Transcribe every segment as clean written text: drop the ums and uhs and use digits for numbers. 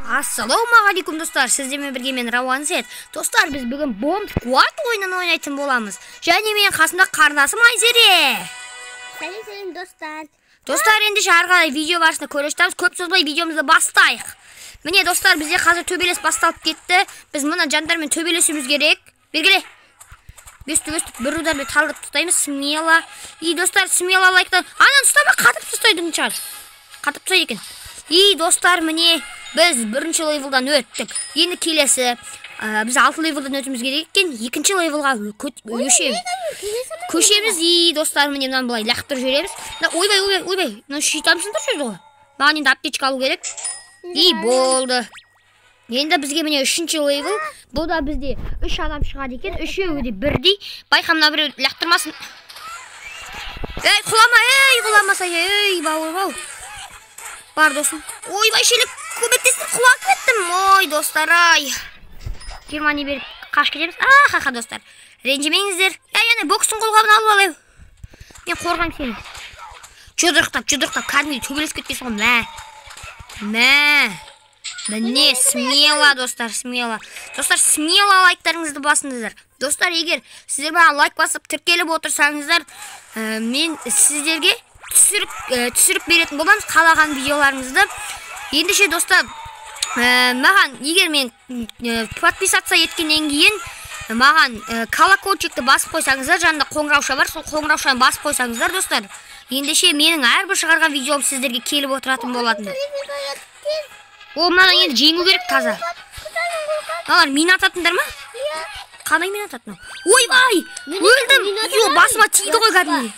Ассалаумағалейкум, достар, сіздермен бірге мен, Рауан Зет. Достар, біз бүгін Bomb Squad ойынын ойнайтын боламыз. Және менің қасымда қарындасым Айзере. Сәлем, сәлем, достар. Достар, ендеше ары қарай видео барысында көре жатамыз. Көп созбай видеомызды бастайық. Міне, достар, бізде қазір төбелес басталып кетті. Біз мына жандармен төбелесуіміз керек. Бергіле. Өстіп, өстіп, бір удармен талдырып тастаймыз. Смело. И, достар, смело лайктан. Ананы ұстама, қатып тастайды шығар. Қатып тастайды екен. И, достар, міне, біз бірінші левелдан өттік. Енді келесі, біз 6 левелдан өтуіміз керек екен. Екінші левелға көшеміз. И, достар, міне, мынаны былай лақтырып жібереміз. Мына, ойбай, ойбай, ойбай, мына щитам сындырып жіберді ғой. Маған енді аптечка алу керек. И болды. Енді бізге міне үшінші левел. Бұл да бізде 3 адам шығады екен. Үшеуі де бірдей. Байқа, мына біреу лақтырмасын. Ей, құлама, ей, құламаса, ей, бауыр, бау. Бар, досым. Ойбай, шелек, көмектесіп құлап кеттім. Ой, достар, ай. 20 не беріп қашып кетеміз. Аха-ха, достар. Ренжімеңіздер. Ей, ана бокстың қолғабын алып алайын. Мен қорғаймын сені. Жұдырықтап, жұдырықтап, кәдімгідей төбелесіп кеткенсің ғой. Мә. Мә. Міне, смело, достар, смело. Достар, смело лайктарыңызды басыңыздар. Достар, егер сіздер маған лайк басып тіркеліп отырсаңыздар, мен сіздерге түсіріп беретін боламыз қалаған видеоларыңызды. Ендеше, достар, маған егер мен подписаться еткеннен кейін маған колокольчикті басып қойсаңыздар, жанында қоңырауша бар, сол қоңыраушаны басып қойсаңыздар, достар, ендеше менің әрбір шығарған видеом сіздерге келіп отыратын болатын. О, мынаны енді жеңу керек таза. Мыналар мина ататындар ма? Қандай мина ататын? Ойбай! Өлдім! Йо, басыма тиді ғой кәдімгідей.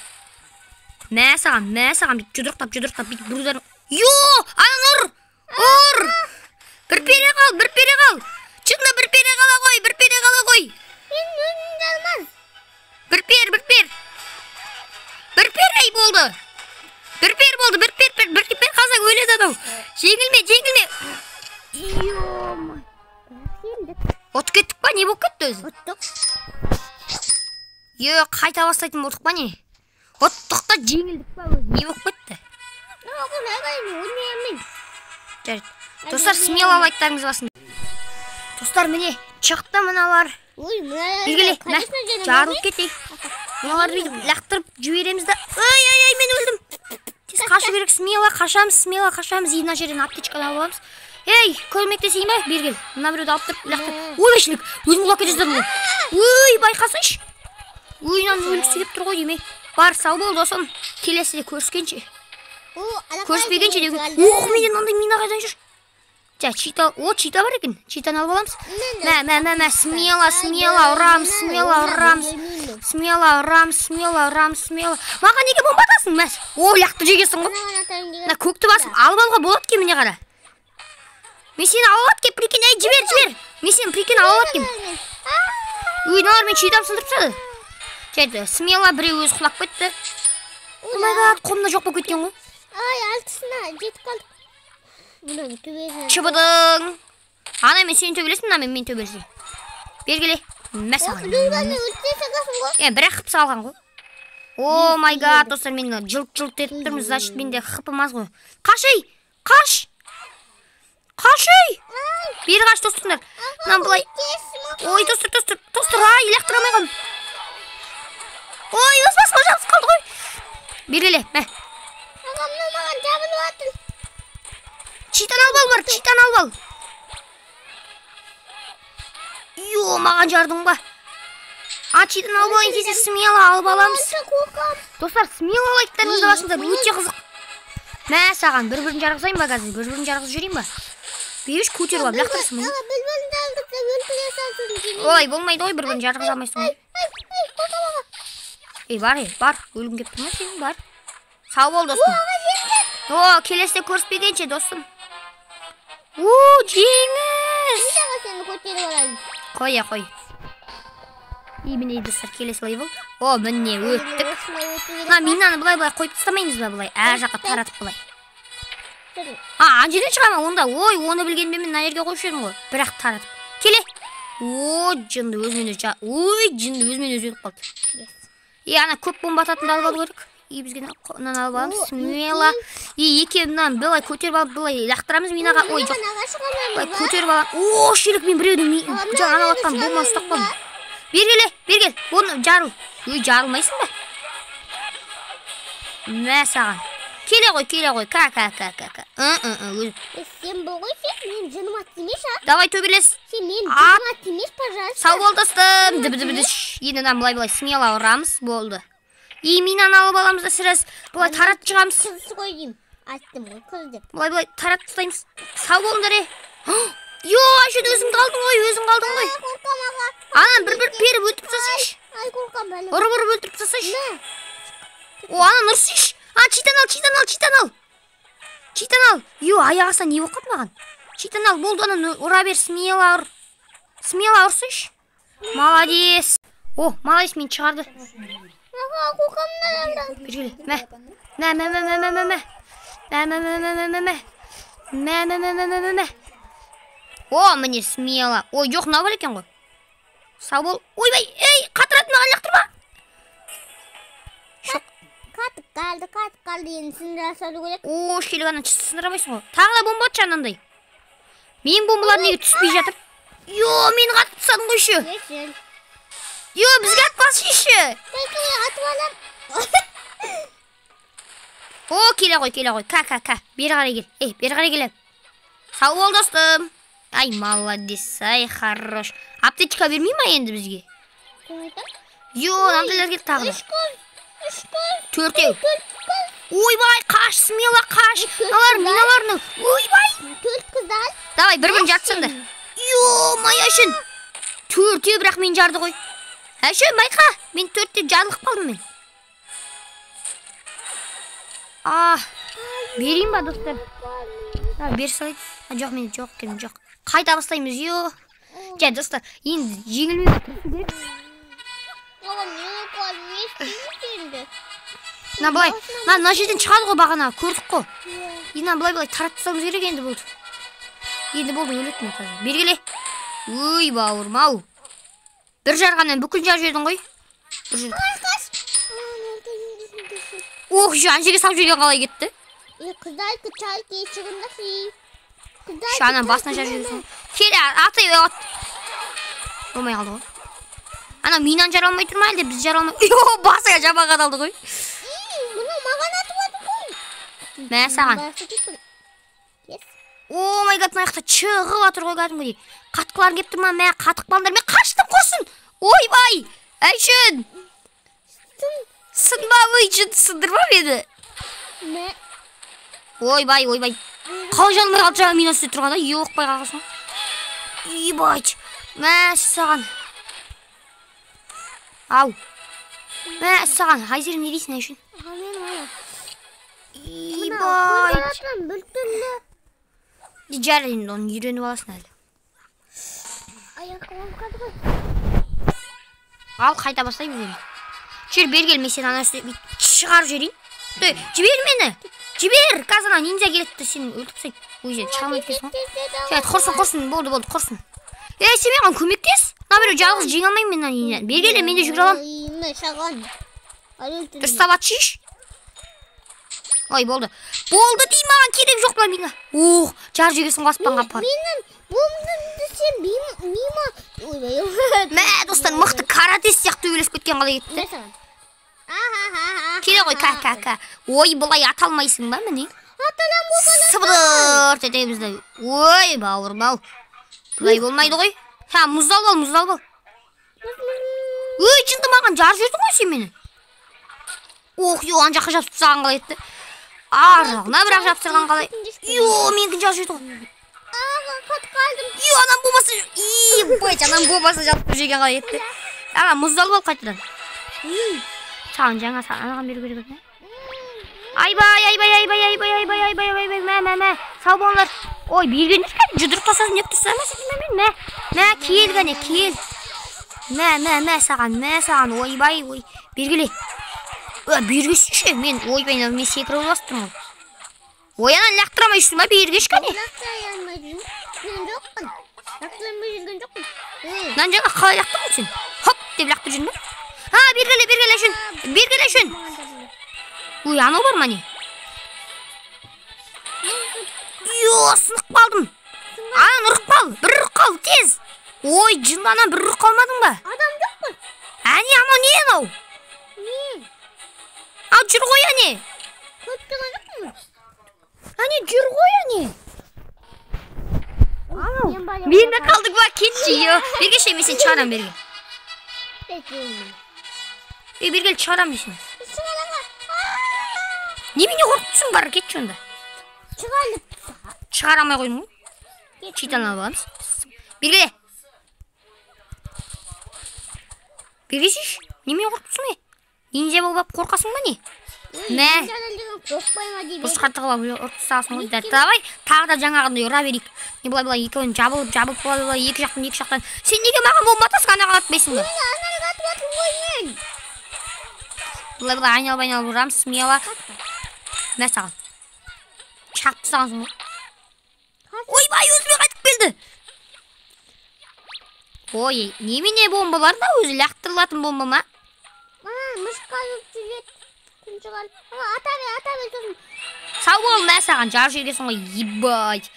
Мә саған, мә саған, бүйтіп жұдырықтап, жұдырықтап, бүйтіп бір удар. Йо! Ананы ұр! Ұр! Бір пере қал, бір пере қал. Шынында бір пере қала ғой, бір пере қала ғой. Мен өзім жалмаз. Бір пер, бір пер. Бір пер, ей, болды. Бір пер болды, бір пер, бір, бір пер қалсаң өледі анау. Жеңілме, жеңілме. Ё-моё. Ұтып кеттік па, не болып кетті өзі? Ұттық. Е, қайта бастайтын болдық па не? Ұттық та жеңілдік па өзі? Не болып кетті? Жарайды. Достар, смело лайктарыңызды басın. Достар, міне, шықты мыналар. Ой, мыналар Белгіле, мә, конечно, жеңілді. жарылып кетейік. Мыналарды бүйтіп лақтырып жібереміз да. Ой, ой, ой, мен өлдім. Тез қашу керек, смело қашамыз, смело қашамыз. И мына жерден аптечканы алып аламыз. Ей, көмектесейін ба? Бері кел. Мына біреуді алып тұрып лақтырып. Ой, шілік, өзім құлап кете жаздадым ғой. Ой, байқасайшы. Ой, мынаның өлгісі келіп тұр ғой демей. Бар, сау бол, досым. Келесіде көріскенше. Көріспегенше деуге. Ох, менде мынандай мина қайдан жүр? Жа, чита, о, чита бар екен. Читаны алып аламыз. Мә, мә, мә, мә, смело, смело ұрамыз, смело ұрамыз. Смело ұрамыз, смело ұрамыз, смело. Маған неге бомба атасың, мәс? О, лақты жегенсің ғой. Мына көкті басып алып алуға болады екен, міне қара. Мен сені алып алады екен, прикинь, ей, жібер, жібер. Мен сені, прикинь, алып алады екен. Ой, мыналар мен читам сындырып тастады. Жарайды, смело біреу өзі құлап кетті. О май гад, қолымда жоқ болып кеткен ғой. Ай, алтысына жетіп қалдық. Бұның төбесі. Чыбыдың. Ана мен сені төбелесім, мына мен төбелесем. Бері келе. Мә саған. О, Люльбаны өлтіре салғансың ғой. Е, бірақ қып салған ғой. О май гад, достар, мен жылт-жылт етіп тұрмын, значит, менде хпым аз ғой. Қаш, ей, қаш. Қаш, ей. Бері қаш, достар. Мынаны былай. Ой, достар, достар, достар, ай, лақтыра алмай қалдым. Ой, өз басыма жабысып қалды ғой. Бері келе, мә. Аға, мынау маған жабылып жатыр. Читаны алып ал, бар, читаны алып ал. Йо, маған жардың ба? А, читаны алып алайын десе, смело алып аламыз. Достар, смело лайктарыңызды басыңдар, өте қызық. Мә саған, бір-бірін жарғызайын ба қазір? Бір-бірін жарғызып жіберейін ба? Бейбіш көтеріп алып, лақтырасың ба? Аға, бір-бірін жарғызса, өлтіре салсын. Ой, болмайды ғой, бір-бірін жарғыза алмайсың ғой. Ей, бар, ей, бар, өлгім келіп тұр ма сенің, бар. Сау бол, достым. О, келесіде көріспегенше, достым. У, жеңіс! Мен дағы сені көтеріп алайын. Қой, қой. И міне, достар, келесі левел. О, міне, өттік. Мына минаны былай-былай қойып тастамаймыз ба, былай? Әр жаққа таратып былай. А, ана жерден шыға ма онда? Ой, оны білгенде мен мына жерге қойып жібердім ғой. Бірақ таратып. Келе. О, жынды өзімен өзі ой, жынды өзімен өзі өліп қалды. Е, ана көп бомба ататынды алып алу керек. И бізге мынаны алып аламыз смело. И екеуі мынаны былай көтеріп алып, былай лақтырамыз минаға. Ой, жоқ, былай көтеріп аламыз. О, шелек, мен біреудің жаңа анау атқан бомбаны ұстап қалдым. Бері келе, бері кел, оны жарыл. Ой, жарылмайсың ба? Мә саған. Келе ғой, келе ғой. Ка, ка, ка, ка, ка. Сен бұл ғой, сен менің жыныма тимеш, а? Давай төбелес. Сен менің жыныма тимеш, пожалуйста. Сау бол, достым. Дібі, дібі, енді мынаны былай былай смело ұрамыз, болды. И минаны алып аламыз да сірәз былай таратып шығамыз. Қыз ғой деймін. Айттым ғой, қыз деп. Былай былай таратып тастаймыз. Сау болыңдар, е. Йо, Айшын, өзің қалдың ғой, өзің қалдың ғой. Ай, қорқам, аға. Ананы бір-бір періп өлтіріп тастайыншы. Ай, қорқам, бәлем. Ұрып-ұрып өлтіріп тастайыншы. О, ананы ұрсайыншы. А, читан ал, читан ал, читан ал. Читан ал. Йо, аяқ астынан не болып қалды маған? Читан ал, болды, ананы ұра бер, смело ұр. Смело ұрсайыншы. Молодец. О, молодец, мені шығарды. Аға, қорқам мынадан. Бері келе. Мә. Мә, мә, мә, мә, мә, мә, мә. Мә, мә, мә, мә, мә, мә, мә. Мә, мә, мә, мә, мә, мә, мә. О, міне смело. Ой, жоқ, мынау бар екен ғой. Сау бол. Ойбай, ей, қатырады маған, лақтырма. Шоқ. Қатып қалды, қатып қалды. Енді сындыра салу керек. О, шелек, ана сындыра алмайсың ғой. Тағы да бомба атшы анандай. Менің бомбаларым неге түспей жатыр? Йо, мені қатып тастадың ғой еще. Кешір. Йо, бізге атпашы еще. Бәлкім атып алам. О, келе ғой, келе ғой. Ка, ка, ка. Бері қарай кел. Ей, бері қарай келем. Сау бол, достым. Ай, молодец, ай, хорош. Аптечка бермей ма енді бізге? Йо, мынандайлар келді тағы да. Үш қыз, үш қыз. Төртеу. Төрт қыз. Ойбай, қаш, смело қаш. Мыналар, мыналар, ойбай. Төрт қыздар. Давай, бір-бірін жартсаңдар. Йо, май, Әшін. Төртеу бірақ мен жарды ғой. Әшін, байқа, мен төртте жарылып қалдым мен. А, берейін ба, достар? А, бері салайын. А, жоқ, мен жоқ, екен, жоқ. Қайта бастаймыз, йо. Жә, достар, енді жеңілмеуге тырысу керек. Оған не қалды, не істейміз енді? Мына былай, мына жерден шығады ғой бағана, көрдік қой. Енді мына былай былай таратып тастауымыз керек енді болды. Енді болды, өледі мына қазір. Бері келе. Өй, бауырым, ау. Бір жарғаннан бүкіл жарып жібердің ғой. Бір жер. Ох, ана жерге салып жіберген қалай кетті? Қыздар, чайки, шығындасы. Ана басына жарып жіберген. Кел, аты, ат. Болмай қалды ғой. Ана минаны жара алмай тұр ма әлде біз жара алмай? Йо, басыңа жаба қадалды ғой. Мұны маған атып атып қой. Мә саған. О май гад, мына жақта шығып жатыр ғой кәдімгідей. Қатқыларың келіп тұр ма? Мә, қатып қалыңдар. Мен қаштым құрсын. Ойбай, Әйшін. Сынба, ой, сындырма мені. Ойбай, ойбай. Қалай жанымай қалды жаңа мина үстінде тұрғанда? Еоқпай қалғансың ғой. Ебать. Мә саған. Ау. Мә саған. Айзерім, не дейсің, Әйшін? Ебать. Жарайды, енді оны үйреніп аласың әлі. Ал, қайта бастаймыз енді. Жүр, бері кел, мен сені ана үстіне бүйтіп шығарып жіберейін. Ей, жібер мені. Жібер, қазір ана ниндзя келеді де сені өлтіріп тастайды. Ой, сен шыға алмайды екенсің ғой. Жарайды, құрсын, құрсын, болды, болды, құрсын. Ей, сен маған көмектес. Мына біреу жалғыз жеңе алмаймын мен мына ниндзяны. Бері кел, мен де жүгіре аламын. Дұрыстап атшыш. Ой, болды. Болды дей, маған керек жоқ па мина. Ох, жарып жіберсің ғой аспанға апарып. Менің бомбамды сен мимо. Мә, достар, мықты каратист сияқты төбелесіп кеткен қалай кетті? Келе ғой, ка, ка, ка. Ой, былай ата алмайсың ба, міне? Сыбдыр етеміз де. Ой, бауырым, ау. Былай болмайды ғой. Ха, мұзды алып ал, мұзды алып ал. Ой, жынды маған жарып жібердің ғой сен мені. Ох, ё, ана жаққа жабысып тастаған қалай етті? Ар жағына бірақ жабыстырған қалай? Ё, менікін жарып жіберді ғой. Аға, қатып қалдым. Ё, анам бомбасы, ебать, анам бомбасы жабыстырып жеген қалай етті? Аға, мұзды алып ал қайтадан. Саған жаңа анаған беру керек еді. Айбай, айбай, айбай, айбай, айбай, айбай, айбай, мә, мә, мә. Сау болыңдар. Ой, бергендер кәдімгі жұдырық тастасын деп тұрсың ба сен мен? Мә, мә, кел кәне, кел. Мә, мә, мә саған, мә саған, ойбай, ой. Бергеле. Бергесінші, мен ойбай, мен секіріп басып тұрмын ғой. Ой, ананы лақтыра алмай жүрсің ба, бергеш кәне. Лақтыра алмай жүрген жоқпын. Лақтыра алмай жүрген жоқпын. Мынаны жаңа қалай лақтырдың сен? Хоп деп лақтырып жүрдің бе? А, бергеле, бергеле үшін. Бергеле үшін. Ой, анау бар ма не? Йо, сынып қалдым. Анан ұрып қал, бір ұрып қал, тез. Ой, жынды анан бір ұрып қалмадың ба? Адам жоқ қой. Әне, анау не анау? Не? Ал жүр ғой әне. Көріп тұрған жоқпын ба? Әне, жүр ғой әне. Анау. Мен де қалдық ба, кетші. Бергеші, мен сені шығарам берге. Ей, бергел шығарам мен сені. Немене қорқып тұрсың, бар, кетші онда. Шығарып. Шығара алмай қойдың ғой. Читаны алып аламыз. Бергеле. Бергесейші, немене қорқып тұрсың, е? Ниндзя болып алып қорқасың ба не? Мә. Бұрышқа тығылып алып ұрып тастағансың ғой. Давай, тағы да жаңағындай ұра берейік. Не былай былай екеуін жабылып, жабылып, былай былай екі жақтан, екі жақтан. Сен неге маған бомба атасың, анаға атпайсың ба? Мен анаға атып жатырмын ғой мен. Былай былай айналып айналып ұрамыз, смело. Мә саған. Шағып тастағансың ғой. Ойбай, өзіме қайтып келді. Ой, немене бомбалар да өзі лақтырылатын бомба ма? Мышқа жүреді. Күн шығарып. Ата бер, ата бер сосын. Сау бол, мә саған, жарып жібересің ғой, ебать.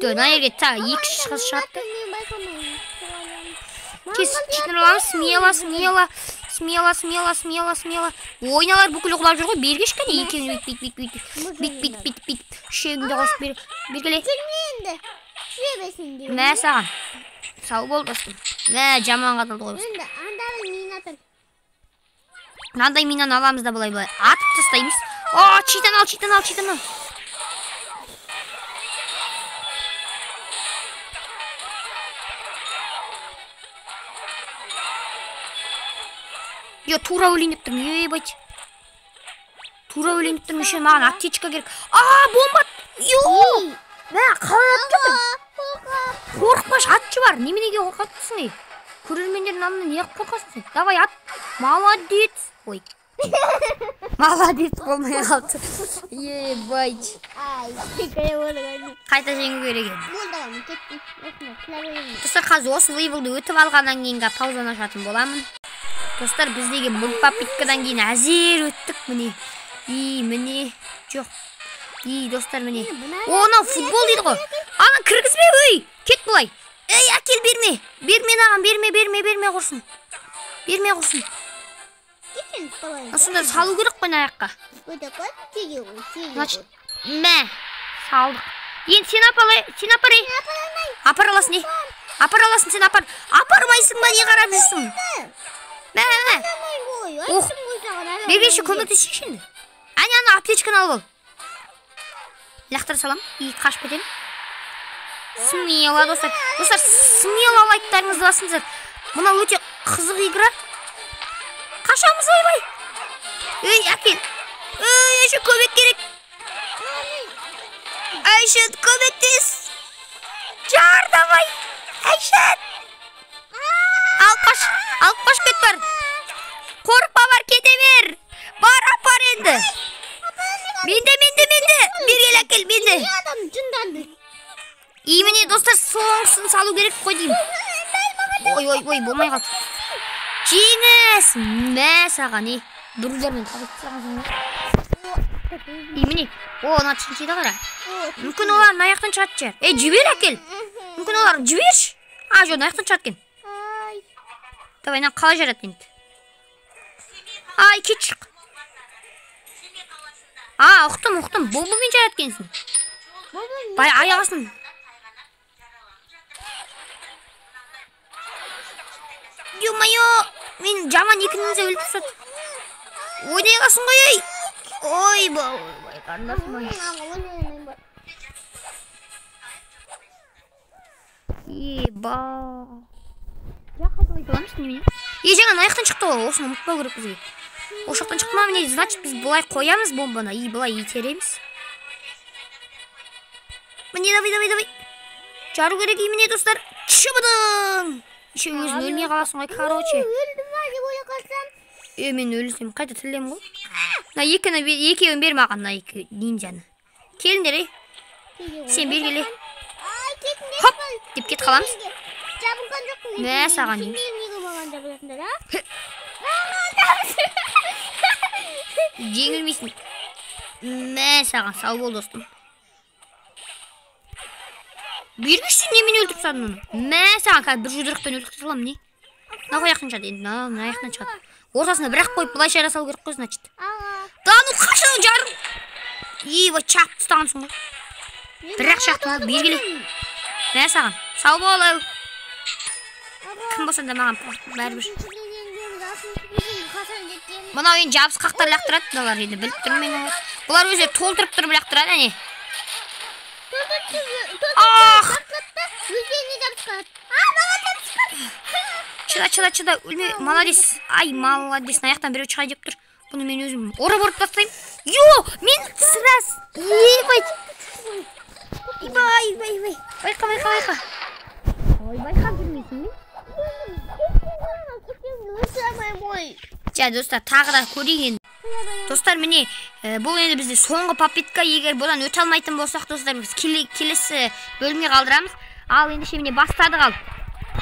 Тө, мына жерге тағы екі қыз шығады. Тез читін аламыз, смело, смело, смело, смело, смело, смело. Ойналар бүкіл құлап жүр ғой, бергеш кәне, екеуін бүйт, бүйт, бүйт, бүйт, бүйт, бүйт, бүйт, бүйт. Үшеуін де қосып бер, бергеле. Жүрме енді, жүре берсін деп. Мә саған. Сау бол, достым. Мә, жаман қатылды ғой. Енді андағы мина тұр. Мынандай минаны аламыз да былай былай атып тастаймыз. О, читан ал, читан ал, читан ал. Я тура өлейін деп тұрмын, ебать. Тура өлейін деп тұрмын, еще маған аптечка керек. А, бомба! Йо! Мә, қалай атып жатыр? Қорықпашы, атшы бар. Неменеге қорқып тұрсың, ей? Көрермендердің алдында неғып қорқасың сен? Давай ат. Молодец. Ой. Молодец болмай қалды. Ебать. Қайта жеңу керек еді. Достар, қазір осы лейблді өтіп алғаннан кейін паузаны ашатын боламын. Достар, біз деген мың попыткадан кейін әзер өттік міне. И, міне. Жоқ. И, достар, міне. О, анау футбол дейді ғой. Ана кіргізбе, өй. Кет былай. Ей, әкел, берме. Берме маған, берме, берме, берме құрсын. Берме құрсын. Осында салу керек қой мына аяққа. Значит, мә, салдық. Енді сен апалай, сен апар, ей. Апара аласың, ей. Апара аласың, сен апар. Апармайсың ба, не қарап жүрсің? Мә, мә. Ох, бергеші көмектесейікші енді. Әне, ана аптечканы алып ал. Лақтыра салам, и қашып кетемін. Смело, достар. Достар, смело лайктарыңызды басыңыздар. Мынау өте қызық игра. Қашамыз, ойбай. Ей, әкел. Ей, Айша, көмек керек. Айша, көмектес. Жар, давай. Айша. Алып қаш, алып қаш кет бар. Қорықпа бар, кете бер. Бар, апар енді. Менде, менде, менде. Бергел, әкел, менде. Адам жынданды. И міне, достар, соңғысын салу керек қой деймін. Ой, ой, ой, болмай қалды. Жеңіс! Мә саған, ей. Бір удармен табыс тастағансың ғой. И міне, о, ана чинчиді қара. Мүмкін олар мына жақтан шығатын шығар. Ей, жібер әкел. Мүмкін олар жіберші. А, жоқ, мына жақтан шығады екен. Давай, мынаны қалай жарады енді? Ай, кет шық. А, ұқтым, ұқтым. Бомбамен жарады екенсің. Бай, аяқ астын. Ё-моё, мен жаман екі ниндзя өліп тастады. Ойнай қалсың ғой, ей. Ой, ой, қарындасым ай. Еба. Жақ қайталай аламыз немене? Е, жаңа мына жақтан шықты ғой, осыны ұмытпау керек бізге. Осы жақтан шықты ма, міне, значит, біз былай қоямыз бомбаны, и былай итереміз. Міне, давай, давай, давай. Жару керек, и міне, достар. Чыбыдың! Еще өзің өлмей қаласың ғой, короче. Өлдім ба деп ойлап қалсам. Е, мен өлсем қайта тірілемін ғой. Мына екіні екеуін бер маған, мына екі ниндзяны. Келіңдер, ей. Сен бергеле. Ай, кетіңдер. Хоп, деп кетіп қаламыз. Жабынған жоқпын. Мә саған. Сендер неге маған жабыласыңдар, а? Жеңілмейсің. Мә саған, сау бол, достым. Бергіші, сен немен өлтіріп тастадың оны? Мә саған, қазір бір жұдырықпен өлтіріп саламын, не? Мына жақтан шығады енді, мына жақтан шығады. Ортасына бір ақ қойып, былай шығара салу керек қой, значит. Аға. Да ну қаш, анау жарым. Ебай, шағып тастағансың ғой. Бір ақ шақтың ғой, бергіле. Мә саған. Сау бол, ау. Кім болсаң да, маған бәрібір. Мынау енді жабысқақтар лақтырады, мыналар енді, біліп тұрмын мен олар. Бұлар өздері толтырып тұрып лақтырады, әне. Ах! Өздеріне жабысқады. А, маған жабысқады. Шыда, шыда, шыда, өлме, молодец. Ай, молодец, мына жақтан біреу шығайын деп тұр. Бұны мен өзім ұрып ұрып тастаймын. Йо, мен сразу. Ебать. Ебай, ебай, ебай. Байқа, байқа, байқа. Ой, байқап жүрмейсің бе? Жа, достар, тағы да көрейік енді. Достар, міне, бұл енді бізде соңғы попытка. Егер бұдан өте алмайтын болсақ, достар, біз келесі бөлімге қалдырамыз. Ал ендеше, міне, бастадық ал.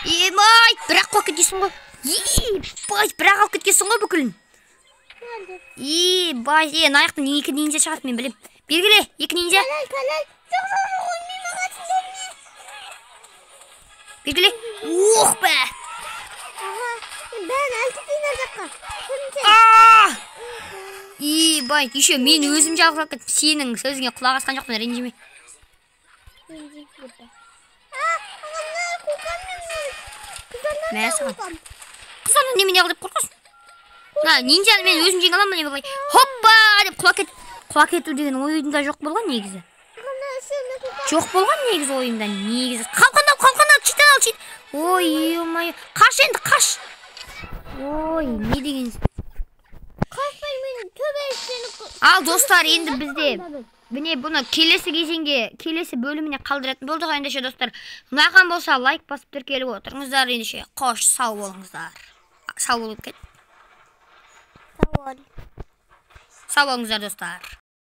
Ебай, бірақ қуып кеткенсің ғой. Ебай, бірақ алып кеткенсің ғой бүкілін. Ебай, мына жақтан екі ниндзя шығады, мен білем. Белгіле, екі ниндзя. Белгіле. Ох, бә. Бәрін алып кетейін ар жаққа. А! Ебай, еще мен өзім жалғыз алып кеттім. Сенің сөзіңе құлақ асқан жоқпын, ренжіме. Мә саған. Қыздардан немене қыл деп қорқасың? Мына ниндзяны мен өзім жеңе аламын, міне, былай. Хоппа деп құлап кет. Құлап кету деген ойымда жоқ болған негізі. Жоқ болған негізі ойымда, негізі. Қалқанды ал, қалқанды ал, читан ал, чит. Ой, ё-моё. Қаш енді, қаш. Ой, не деген. Қашпай, мен төбелестеніп. Ал, достар, енді бізде міне, бұны келесі кезеңге, келесі бөліміне қалдыратын болдық. Ендеше, достар, ұнаған болса, лайк басып, тіркеліп отырыңыздар. Ендеше, қош, сау болыңыздар. Сау болып кет. Сау бол. Сау болыңыздар, достар.